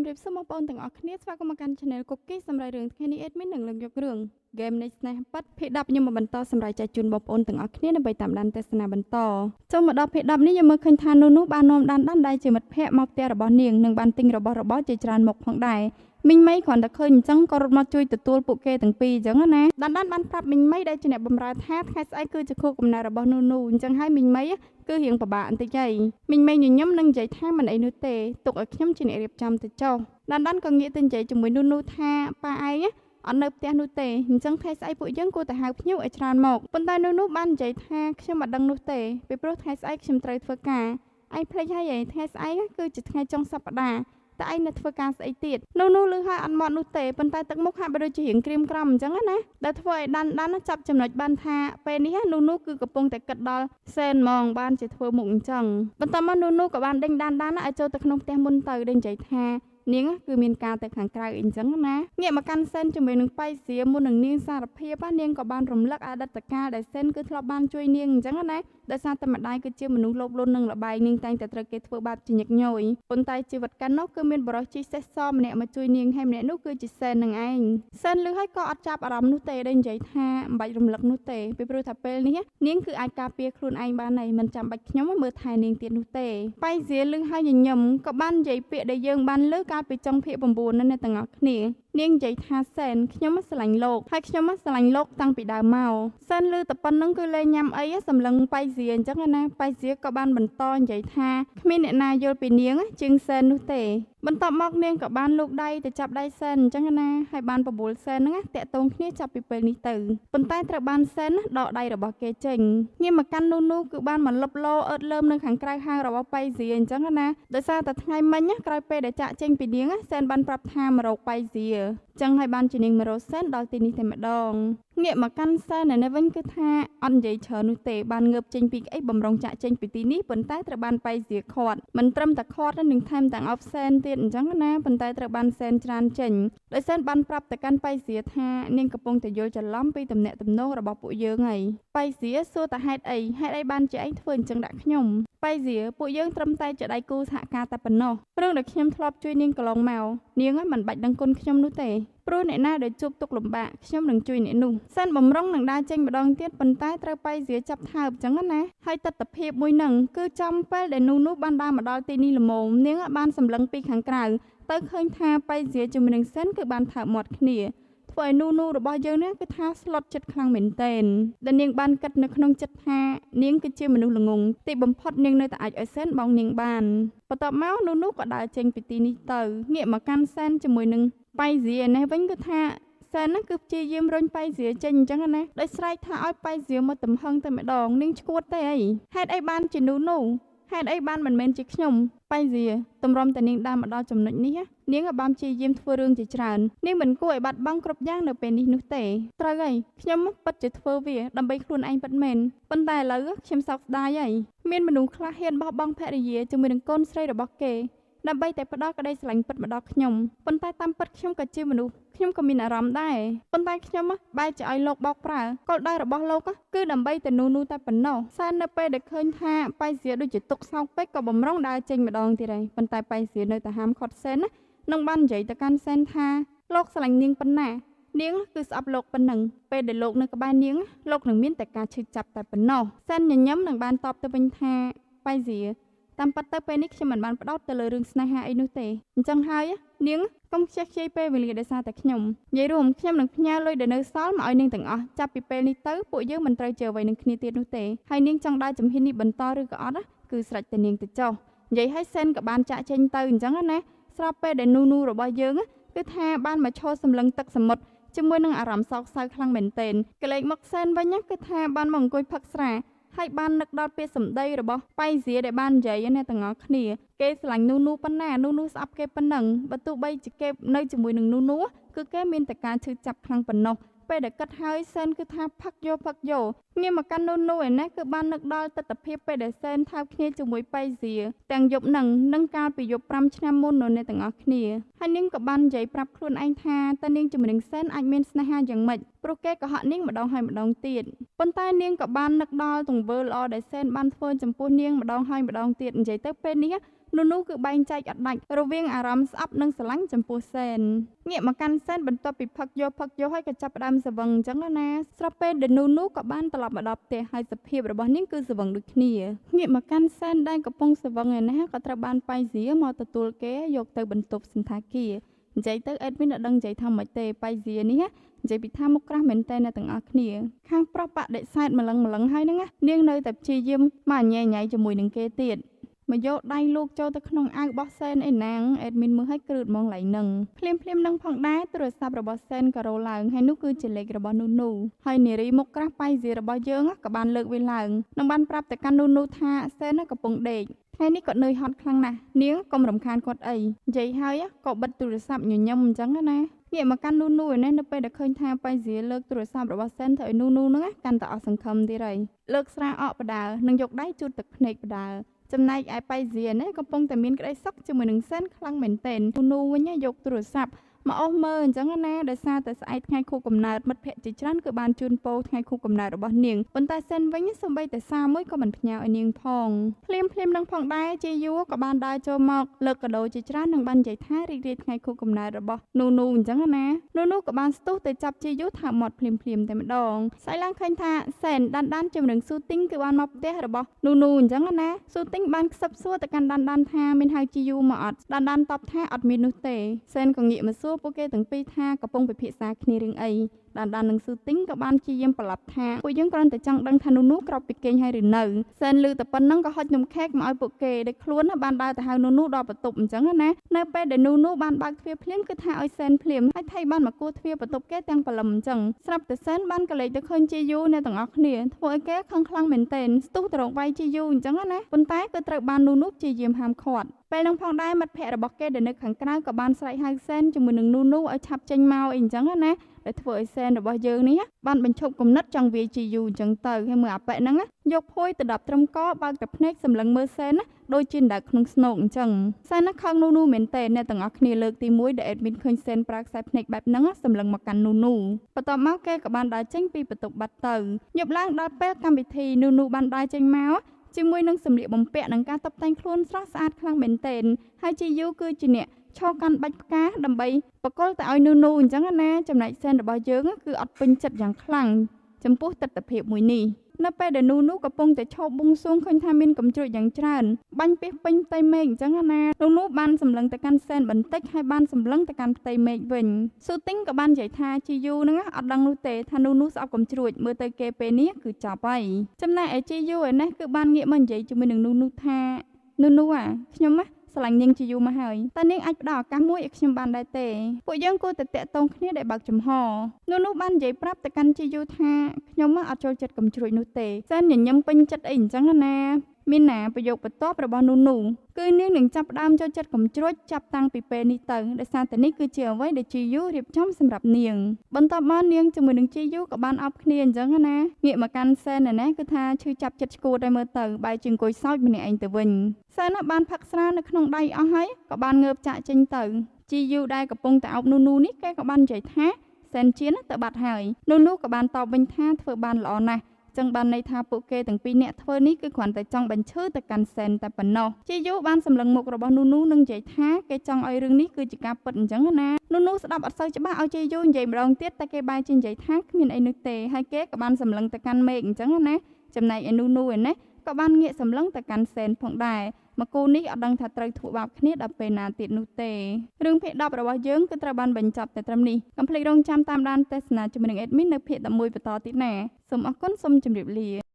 ជំរាបសួរបងប្អូនទាំងអស់គ្នាស្វាគមន៍មកកាន់ Channel Cookie សម្រាប់រឿងថ្ងៃនេះ Admin នឹងលើកយករឿង Game នៃស្នេហាពិតភាគ10ខ្ញុំមកបន្តសម្រាប់ចែកជូនបងប្អូនទាំងអស់គ្នាដើម្បីតាមដានទស្សនាបន្តចូលមកដល់ភាគ10នេះយើងមើលឃើញថានូនូបាននាំដានដានដែលជាមិត្តភ័ក្តិមកផ្ទះរបស់នាងនិងបានទិញរបស់របរជាច្រើនមកផងដែរមីងមីគ្រាន់តែឃើញអញ្ចឹងក៏រត់មកជួយទទួលពួកគេទាំងពីរអញ្ចឹងណាដានដានបានប្រាប់មីងមីដែលជាអ្នកបម្រើថាថ្ងៃស្អែកគឺជាខួបកំណើតរបស់នូនូអញ្ចឹងហើយមីងមីគឺរៀងពិបាកបន្តិចហីមីងមីញញឹមនឹងនិយាយថាមិនអីនោះទេទុកឲ្យខ្ញុំជាអ្នករៀបចំទៅចុះដានដានក៏ងាកទៅនិយាយជាមួយនូនូថាប៉ាឯងអត់នៅផ្ទះនោះទេអញ្ចឹងថ្ងៃស្អែកពួកយើងគួរតែហៅភ្ញៀវឲ្យច្រើនមកប៉ុន្តែនូនូបាននិយាយថាខ្ញុំមិនដឹងនោះទេពីព្រោះថ្ងៃស្អែកខ្ញុំត្រូវធ្វើការឯងភ្លេចហើយឯងថ្ងៃស្អែកគឺជាថ្ងៃចុងសប្តាហ៍តែឯងនៅធ្វើការស្អីទៀតនោះនោះលឺហើយអត់មាត់នោះទេប៉ុន្តែទឹកមុខហាក់បីដូចជារៀងក្រៀមក្រំអញ្ចឹងណាដែលធ្វើឲ្យដានដានចាប់ចំណុចបានថាពេលនេះនោះនោះគឺកំពុងតែគិតដល់សែនហ្មងបានជាធ្វើមុខអញ្ចឹងបន្ទាប់មកនោះនោះក៏បានដេញដានដានឲ្យចូលទៅក្នុងផ្ទះមុនទៅដេញនិយាយថានាងគឺមានការទៅខាងក្រៅអីចឹងណាងាកមកកាន់សែនជាមួយនឹងបៃសៀមុននឹងនាងសារភាពនាងក៏បានរំលឹកអតីតកាលដែលសែនគឺធ្លាប់បានជួយនាងអញ្ចឹងណាដោយសារតែម្ដាយគឺជាមនុស្សលោភលន់និងល្បែងនាងតែងតែត្រូវគេធ្វើបាបជាញឹកញយប៉ុន្តែជីវិតកាលនោះគឺមានបុរសជិះសេះសម្នាក់មកជួយនាងហើយម្នាក់នោះគឺជាសែននឹងឯងសែនលឺហើយក៏អត់ចាប់អារម្មណ៍នោះទេដែលនិយាយថាមិនបាច់រំលឹកនោះទេពីព្រោះថាពេលនេះនាងគឺអាចការពារខ្លួនឯងបានហើយមិនចាំបាច់ខ្ញុំមើលថែនាងទៀតនោះទេបៃសៀលឺហើយញញឹមក៏បាននិយាយពាក្យដែលយើងបានលើកាលពីចុងភាគ9នោះអ្នកទាំងអស់គ្នានាងនិយាយថាសែនខ្ញុំស្រឡាញ់លោកហើយខ្ញុំស្រឡាញ់លោកតាំងពីដើមមកសែនលឺតែប៉ុណ្្នឹងគឺលែងញ៉ាំអីសម្លឹងបៃសៀអញ្ចឹងណាបៃសៀក៏បានបន្តនិយាយថាគ្មានអ្នកណាយល់ពីនាងជាងសែននោះទេបន្ទាប់មកនាងក៏បានលូកដៃទៅចាប់ដៃសែនអញ្ចឹងណាហើយបានបបួលសែនហ្នឹងតាក់ទងគ្នាចាប់ពីពេលនេះទៅប៉ុន្តែត្រូវបានសែនដកដៃរបស់គេចេញងាកមកកាន់នូនូគឺបានមកលឹបលោអើតលើមនៅខាងក្រៅហាងរបស់បៃសៀអញ្ចឹងណាដោយសារតែថ្ងៃមិញក្រោយពេលដែលចាក់ចេញពីនាងសែនបានប្រាប់ថាមករកបៃសៀចឹងហើយបានជានាងមករកសែនដល់ទីនេះតែម្ដងងាកមកកាន់សែននៅនេះវិញគឺថាអត់និយាយច្រើននោះទេបានងើបចេញពីក្អីបំរុងចាក់ចេញពីទីនេះប៉ុន្តែត្រូវបានបៃសៀខាត់មិនត្រឹមតែខាត់នឹងថែមទាំងអបសែនទៀតអញ្ចឹងណាប៉ុន្តែត្រូវបានសែនច្រានចេញដោយសែនបានប្រាប់ទៅកាន់បៃសៀថានាងកំពុងតែយល់ច្រឡំពីទំនាក់ទំនងរបស់ពួកយើងហើយបៃសៀសួរតែហេតុអីហេតុអីបានជាឯងធ្វើអញ្ចឹងដាក់ខ្ញុំបៃសៀពួកយើងត្រឹមតែជាដៃគូសហការតែប៉ុណ្ណោះរឿងដែលខ្ញុំធ្លាប់ជួយនាងកន្លងមកនាងមិនបាច់ដឹងគុណខ្ញុំនោះទេព្រោះអ្នកណាដែលជួបទុក្ខលំបាកខ្ញុំនឹងជួយអ្នកនោះសែនបំរុងនឹងដើរចេញម្ដងទៀតប៉ុន្តែត្រូវបៃសៀចាប់ថើបអញ្ចឹងណាហើយទត្តភាពមួយនឹងគឺចំពេលដែលនូនោះបានដើរមកដល់ទីនេះល្មមនាងបានសម្លឹងពីខាងក្រៅទៅឃើញថាបៃសៀជាមួយនឹងសែនគឺបានថើបមាត់គ្នាធ្វើឲ្យនូនូរបស់យើងនេះគឺថាស្លុតចិត្តខ្លាំងមែនទែនដែលនាងបានគិតនៅក្នុងចិត្តថានាងគឺជាមនុស្សល្ងងទីបំផុតនាងនៅតែអាចឲ្យសែនបងនាងបានបន្ទាប់មកនូនូក៏ដើរចេញពីទីនេះទៅងាកមកកាន់សែនជាមួយនឹងបៃសៀនេះវិញគឺថាសែនហ្នឹងគឺព្យាយាមរុញបៃសៀចេញអញ្ចឹងណាដោយស្រែកថាឲ្យបៃសៀមកទំហឹងតែម្ដងនាងឈួតទេអីហេតុអីបានជានូនូហេតុអីបានមិនមែនជាខ្ញុំបៃសៀតម្រាំតែនាងដើរមកដល់ចំណុចនេះនាងបានព្យាយាមធ្វើរឿងជាច្រើននាងមិនគួរឲ្យបាត់បង់គ្រប់យ៉ាងនៅពេលនេះនោះទេត្រូវហើយខ្ញុំពិតជាធ្វើវាដើម្បីខ្លួនឯងពិតមែនប៉ុន្តែឥឡូវខ្ញុំសោកស្ដាយហើយមានមនុស្សខ្លះហ៊ានបោះបង់ភរិយាជាមួយនឹងកូនស្រីរបស់គេដើម្បីតែផ្ដល់ក្តីស្រឡាញ់ពិតមកដល់ខ្ញុំប៉ុន្តែតាមពិតខ្ញុំក៏ជាមនុស្សខ្ញុំក៏មានអារម្មណ៍ដែរប៉ុន្តែខ្ញុំបែរជាឲ្យលោកបោកប្រើគោលដៅរបស់លោកគឺដើម្បីតែនូនូតែប៉ុណ្ណោះសែននៅពេលដែលឃើញថាបៃសៀដូចជាទុកសោកពេកក៏បំរុងដើរចេញម្ដងទៀតហើយប៉ុន្តែបៃសៀនៅតែហាមឃាត់សែនណានឹងបាននិយាយទៅកាន់សែនថាលោកស្រឡាញ់នាងប៉ុណ្ណានាងគឺស្អប់លោកប៉ុណ្ណឹងពេលដែលលោកនៅក្បែរនាងលោកនឹងមានតែការឈឺចាប់តែប៉ុណ្ណោះសែនញញឹមនឹងបានតបទៅវិញថាបៃសៀតាមពិតទៅពេលនេះខ្ញុំមិនបានផ្ដោតទៅលើរឿងស្នេហាអីនោះទេអញ្ចឹងហើយនាងកុំខ្ជះខ្ជាយពេលវេលាដោយសារតែខ្ញុំនិយាយរួមខ្ញុំនឹងផ្ញើលុយដែលនៅសល់មកឲ្យនាងទាំងអស់ចាប់ពីពេលនេះទៅពួកយើងមិនត្រូវជឿអ្វីនឹងគ្នាទៀតនោះទេហើយនាងចង់ដើរជំហាននេះបន្តឬក៏អត់គឺស្រេចតែនាងទៅចុះនិយាយឲ្យសែនក៏បានចាក់ចេញទៅអញ្ចឹងណាស្របពេលដែលនូនូរបស់យើងគឺថាបានមកឈរសម្លឹងទឹកសមុទ្រជាមួយនឹងអារម្មណ៍សោកសៅខ្លាំងមែនទែនកលេចមកសែនវិញគឺថាបានមកអង្គុយផឹកស្រាហើយបាននឹកដល់ពាក្យសម្ដីរបស់បៃសៀដែលបាននិយាយអ្នកទាំងអស់គ្នាគេស្រឡាញ់នូនូប៉ុណ្ណានូនូស្អប់គេប៉ុណ្ណឹងបើទោះបីជាគេនៅជាមួយនឹងនូនូគឺគេមានតែការឈឺចាប់ខ្លាំងប៉ុណ្ណោះពេលដែលគិតហើយសែនគឺថាផឹកយកផឹកយកងាកមកកាន់នូនូឯនេះគឺបាននឹកដល់ទិដ្ឋភាពពេលដែលសែនថើបគ្នាជាមួយបៃសៀទាំងយប់នឹងនិងកាលពីយប់5ឆ្នាំមុននោះអ្នកទាំងអស់គ្នាហើយនាងក៏បាននិយាយប្រាប់ខ្លួនឯងថាតើនាងជាមួយនឹងសែនអាចមានស្នេហាយ៉ាងម៉េចព្រោះគេកុហកនាងម្ដងហើយម្ដងទៀតប៉ុន្តែនាងក៏បាននឹកដល់ទង្វើល្អដែលសែនបានធ្វើចំពោះនាងម្ដងហើយម្ដងទៀតនិយាយទៅពេលនេះ នូនូគឺបែងចែកអត់ដាច់រវាងអារម្មណ៍ស្អប់និងស្រឡាញ់ចំពោះសែនងាកមកកាន់សែនបន្ទាប់ពីផឹកយកផឹកយកហើយក៏ចាប់ផ្ដើមស្រវឹងអញ្ចឹងណាស្រាប់ពេលដែលនូនូក៏បានត្រឡប់មកដល់ផ្ទះហើយសភាពរបស់នាងគឺស្រវឹងដូចគ្នាងាកមកកាន់សែនដែលកំពុងស្រវឹងឯណាក៏ត្រូវបានប៉ៃស៊ីមកទទួលគេយកទៅបន្ទប់សន្តាគារនិយាយទៅ admin អត់ដឹងនិយាយថាម៉េចទេប៉ៃស៊ីនេះនិយាយពីថាមុខក្រាស់មែនតើអ្នកទាំងអស់គ្នាខាងប្រុសបដិសេធម្លឹងម្លឹងហើយហ្នឹងណានាងនៅតែព្យាយាមមកញ៉ៃញ៉ៃជាមួយនឹងគេទៀតមកយកដៃលោកចូលទៅក្នុងអាវរបស់សែនអីណាង admin មើលឲ្យគ្រឺតហ្មងឡៃនឹងភ្លាមភ្លាមនឹងផងដែរទូរស័ព្ទរបស់សែនក៏រោឡើងហើយនោះគឺជាលេខរបស់នូនូហើយនារីមុខក្រាស់ប៉ៃស៊ីរបស់យើងក៏បានលើកវាឡើងនិងបានប្រាប់ទៅកាន់នូនូថាសែនកំពុងដេកថ្ងៃនេះគាត់នឿយហត់ខ្លាំងណាស់នាងកុំរំខានគាត់អីនិយាយហើយក៏បិទទូរស័ព្ទញញឹមអញ្ចឹងណាងាកមកកាន់នូនូឯនេះនៅពេលដែលឃើញថាប៉ៃស៊ីលើកទូរស័ព្ទរបស់សែនទៅឲ្យនូនូហ្នឹងកាន់តែអស់សង្ឃឹមទៀតហើយលើកស្រាអកបដើនិងយកដៃជូតទឹកភ្នែកបដើចំណែកឯប៉ៃស៊ីនេះកំពុងតែមានក្តីសុខជាមួយនឹងសែនខ្លាំងមែនទែននូនូវិញយកទូរស័ព្ទមកអូសមើលអញ្ចឹងណាដោយសារតែស្អែកថ្ងៃខួបកំណើតមិត្តភ័ក្តិជាច្រើនគឺបានជូនពរថ្ងៃខួបកំណើតរបស់នាងប៉ុន្តែសែនវិញសូម្បីតែសារមួយក៏មិនផ្ញើឲ្យនាងផងភ្លាមភ្លាមនឹងផងដែរជាយូក៏បានដើរចូលមកលើកកាដូជាច្រើននិងបាននិយាយថារីករាយថ្ងៃខួបកំណើតរបស់នូនូអញ្ចឹងណានូនូក៏បានស្ទុះទៅចាប់ជាយូថាមាត់ភ្លាមភ្លាមតែម្ដងស្អែកឡើងឃើញថាសែនដានដានជាមួយនឹងស៊ូទីងគឺបានមកផ្ទះរបស់នូនូអញ្ចឹងណាស៊ូទីងបានខ្សឹបសួរទៅកាន់ដានដានថាមានហៅជាយូមកអត់ដានដានតបថាអត់មាននោះទេសែនក៏ងាកមកសួរពួកគេទាំងពីរថាកំពុងពិភាក្សាគ្នារឿងអីដានដាននិងស៊ូទីងក៏បានព្យាយាមប្រឡប់ថាពួកយើងគ្រាន់តែចង់ដឹងថានូនូក្រោកពីគេងហើយឬនៅសែនលឺតែប៉ុណ្ណឹងក៏ហុចនំខេកមកឲ្យពួកគេដែលខ្លួនបានដើរទៅហៅនូនូដល់បន្ទប់អញ្ចឹងណានៅពេលដែលនូនូបានបើកទ្វារភ្លាមគឺថាឲ្យសែនភ្លាមហើយថៃបានមកគោះទ្វារបន្ទប់គេទាំងព្រលឹមអញ្ចឹងស្រាប់តែសែនបានកលេចទៅឃើញជាយូអ្នកទាំងអស់គ្នាធ្វើឲ្យគេខឹងខ្លាំងមែនទែនស្ទុះទៅរកវាយជាយូអញ្ចឹងណាប៉ុន្តែគឺត្រូវបាននូនូព្យាយាមហាមឃាត់ពេលនឹងផងដែរមិត្តភ័ក្តិរបស់គេដែលនៅខាងក្រៅក៏បានស្រែកហៅសែនជាមួយនឹងនូនូឲ្យឆាប់ចេញមកអីអញ្ចឹងណាដែលធ្វើឲ្យសែនរបស់យើងនេះបានបញ្ឈប់គំនិតចង់វាយជាយូអញ្ចឹងទៅហើយមើលអាប៉ែហ្នឹងយកភួយទៅដប់ត្រឹមកបើកតែភ្នែកសម្លឹងមើលសែនណាដូចជាដៅក្នុងស្នូកអញ្ចឹងសែនណាខឹងនូនូមែនតើអ្នកទាំងអស់គ្នាលើកទី1ដែល admin ឃើញសែនប្រើខ្សែភ្នែកបែបហ្នឹងសម្លឹងមកកាន់នូនូបន្ទាប់មកគេក៏បានដើរចេញពីបន្ទប់បាត់ទៅយប់ឡើងដល់ពេលកម្មវិធីនូនូបានដើរចេញមកជាមួយនឹងសម្លៀកបំពាក់និងការតុបតែងខ្លួនស្រស់ស្អាតខ្លាំងមែនទែនហើយជាយូគឺជាអ្នកឈរកាន់បាច់ផ្កាដើម្បីបកគលទៅឲ្យនូនូអញ្ចឹងណាចំណែកសែនរបស់យើងគឺអត់ពេញចិត្តយ៉ាងខ្លាំងចំពោះទិដ្ឋភាពមួយនេះនៅពេលដែលនូនូកំពុងតែឈរបួងសួងឃើញថាមានកំជ្រួចយ៉ាងច្រើនបាញ់ពីពេញផ្ទៃមេឃអញ្ចឹងណានូនូបានសម្លឹងទៅកាន់សែនបន្តិចហើយបានសម្លឹងទៅកាន់ផ្ទៃមេឃវិញស៊ូទីងក៏បាននិយាយថាជាយូហ្នឹងអត់ដឹងនោះទេថានូនូស្អប់កំជ្រួចមើលទៅគេពេលនេះគឺចប់ហើយចំណែកឯជាយូឯនេះគឺបានងាកមកនិយាយជាមួយនឹងនូនូថានូនូអាខ្ញុំណាស្រឡាញ់នាងជាយូរមកហើយតើនាងអាចផ្ដល់ឱកាសមួយឲ្យខ្ញុំបានដែរទេពួកយើងគួរតែតាក់ទងគ្នាដែលបើកចំហនូនូបាននិយាយប្រាប់ទៅកាន់ជាយូថាខ្ញុំអត់ចូលចិត្តកំជ្រួចនោះទេសែនញញឹមពេញចិត្តអីអញ្ចឹងណាមានណាប្រយោគបន្ទាប់របស់នូនូគឺនាងនឹងចាប់ផ្ដើមចូលចិត្តកំជ្រួចចាប់តាំងពីពេលនេះទៅដោយសារតែនេះគឺជាអ្វីដែលជីយូរៀបចំសម្រាប់នាងបន្ទាប់មកនាងជាមួយនឹងជីយូក៏បានអបគ្នាអញ្ចឹងណាងាកមកកាន់សែនណាគឺថាឈឺចាប់ចិត្តឈួតឲ្យមើលទៅបែរជាអង្គុយសោចម្នាក់ឯងទៅវិញសែនបានផឹកស្រានៅក្នុងដៃអស់ហើយក៏បានងើបចាក់ចេញទៅជីយូដែលកំពុងតែអោបនូនូនេះគេក៏បាននិយាយថាសែនជៀនទៅបាត់ហើយនូនូក៏បានតបវិញថាធ្វើបានល្អណាស់ចឹងបានន័យថាពួកគេទាំងពីរអ្នកធ្វើនេះគឺគ្រាន់តែចង់បញ្ឈឺទៅកាន់សែនតែប៉ុណ្ណោះជាយូបានសម្លឹងមុខរបស់នូនូនិងនិយាយថាគេចង់ឲ្យរឿងនេះគឺជាការពិតអញ្ចឹងណានូនូស្ដាប់អត់សូវច្បាស់ឲ្យជាយូនិយាយម្ដងទៀតតែគេបែរជានិយាយថាគ្មានអីនោះទេហើយគេក៏បានសម្លឹងទៅកាន់មេឃអញ្ចឹងណាចំណែកឯនូនូឯនេះក៏បានងាកសម្លឹងទៅកាន់សែនផងដែរមកគូនេះអត់ដឹងថាត្រូវធ្វើបាបគ្នាដល់ពេលណាទៀតនោះទេរឿងភាគ10របស់យើងគឺត្រូវបានបញ្ចប់តែត្រឹមនេះកុំភ្លេចរងចាំតាមដានទស្សនាជាមួយនឹង admin នៅភាគ11បន្តទៀតណាសូមអរគុណសូមជម្រាបលា។